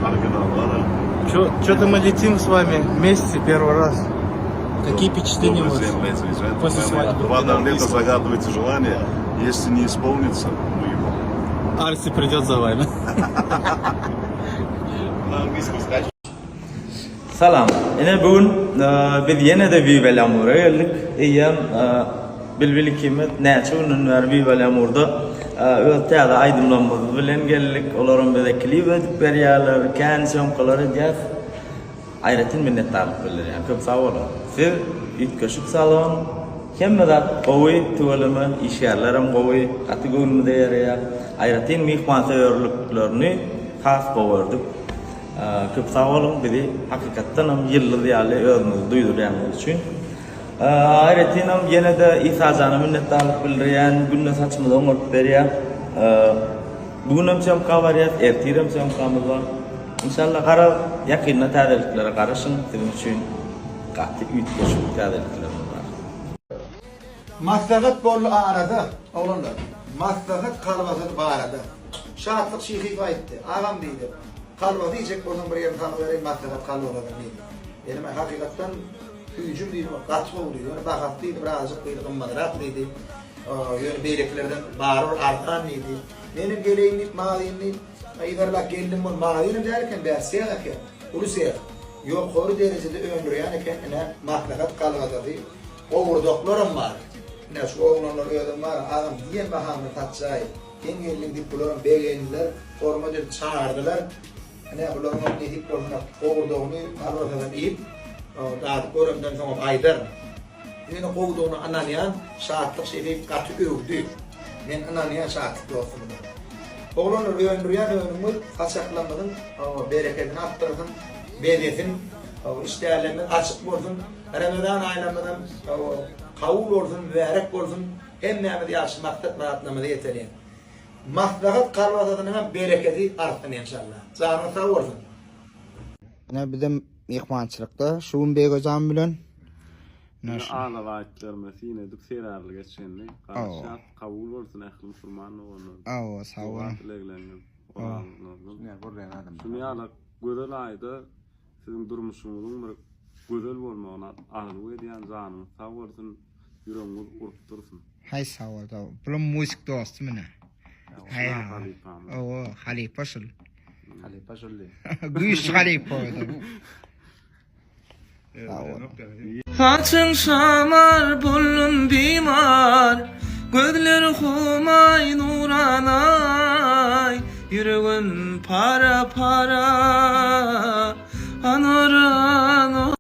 Originallar. Что-то мы летим с вами вместе первый раз. Какие впечатления у Добрый вас? день, ladies and gentlemen. После свадьбы. Два Давлета загадывайте желание. Если не исполнится, мы его. Арси придет за вами. На английском скажешь. Salam. Ine bu gün biz ýene-de Viva L'Amour-a geldik. Eýýäm Bilbil ikimiz näçe günden bäri Viva L'Amour-da öz täze aýdymlarymyz bilen geldik. Olaram bize klip edip berýärler, kän sýomkalar edýäs. Aýratyn minnetdarlyk bildirýän. Köp sag boluň. Siz üýtgeşik salon. Hemme zat gowy, tüweleme, işgärlerem gowy, gaty göwnümize ýaraýar. Aýratyn myhmansöýerliklerini has gowy gördük. Köp sag boluň bizi hakykatdanam ýyldyz ýaly özüňizi duýdurýanyňyz üçin. Aýratynam ýene-de Isajana minnetdarlyk bildirýän, günde saçymyzy oňaryp berýär. Bu günem sýomka barýas, ertirem sýomkamyz bar. Inşallah garaz ýakynda täzeliklere garaşyň siziň üçin gaty üýtgeşik täzeliklerimiz bar. Maslahat boldy arada, oglanlar. Maslahat kalbasasy barada. Şatlyk Şyhyýew aýtdy, Agam diýdi, kalbasy iýjek bolsaň bir ýerini saňa bereýin maslahat kalbasasyny diýdi. Menem hakykatdan süýjüm diýdim, gaty gowy diýdi. Ýöne bahasy diýdi birazajyk diýdi gymmadrak diýdi. Ýöne beýlekilerden barybir arzan diýdi. Menem geleýin diýip magazyny yzarlap geldim, ol magazynam däl eken, bäri seh eken, uly seh. Ýokary derejede öndürýän eken, ine maslahat kalbasasy. Gowurdaklaram bar. Ine, şu oglanlar özem bar, agam diýen bahaňdan satjaý. Sen geldiň diýip bularam begendiler, hormat edip çagyrdylar. Ine, bularyňam nesip bolsa gowurdagyny kolbasadan iýip, dadyp göremden soňam aýdaryn. Ýöne gowudygyna ynanýan, Şatlyk şeýdip gaty öwdi. Men ynanýan Şatlyk dostumyza. Oglanlar öndürýän önümiňiz saçaklarymyzyň berekedini artdyrsyn, bezesin, işdälerimiz açyk bolsun. Remezan aýlarymyzam kabul bolsun, mübärek bolsun. Hemmämiz ýagşy maksat-myratlarymyza ýeteliň. Maslahat kalbasasynyň hem berekedi artsyn enşalla. Janyňyz sag bolsun. Ine bizem myhmançylykda şu gün Begojam bilen. Ine ala laýklarymyza syn edip serarly geçenli garaşýas kabul bolsun ähli musulman doganlar. Awa sag boluň. Doga dilegleriňiz Şuny ýaly gözel aýda Siziň durmuşyňyzyň bir gözel bolmagyny arzuw edýän janyňyz sag bolsun ýüregiňiz urup dursun. Haý sag bol sag bol. Bulam muzik dostum ine. Haý halypamyz. Owo halypa şul. Halypa şul diý. Güýçli halypa özem. Sag bol. Saçyň şamar boldum bimar Gözleri humaý nuranaý Ýüregim para para Anara.